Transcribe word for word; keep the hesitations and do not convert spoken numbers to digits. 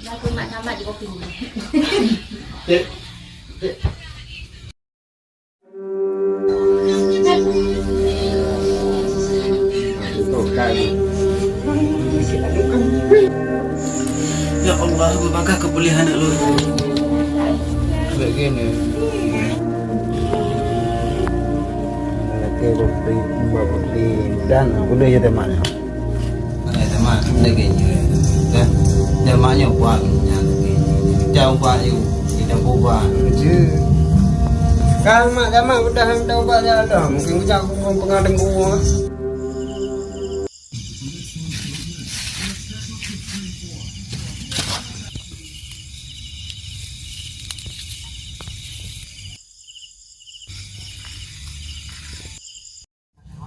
Aku mak sama di kopi. Ya Allah, beubagoe keupuléh aneuk lôn. Lagèe nyoe. Lagèe bukti, bukti dan boleh jadi mana? Mana teman, lagèe nyoe. Dah, dah mak nyoe buat nyan lagèe nyoe. Dah ubah yuk, kita ubah. Kan mak sama udah minta ubah ya Allah. Mungkin kita aku pengadeng gua.